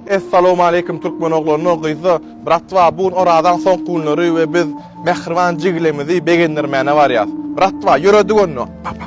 Essalowmaleýkim türkmen oglanlar gyzlar bratwa bu gün orazaň soňky günleri we biz mähriban jigilemizi begendirmäne barýas bratwa ýöredik onda pa pa.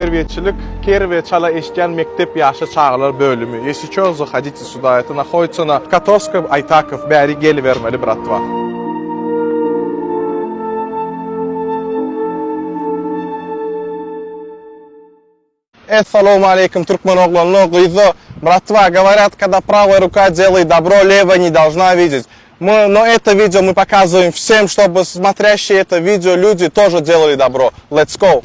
Terbiýeçilik, ker we çala eşidýän mekdep ýaşly çagalar bölümi. Ýesi ço zahodite suda eto nahoditsa na Kotovskow Aýtakow bäri gelibermeli bratwa. Essalowmaleýkim türkmen oglanlar gyzlar bratwa govorят kada pravая ruka делает добро левая не должна видеть мы но это видео мы показываем всем чтобы смотрящие это видео люди тоже делали добро let's go.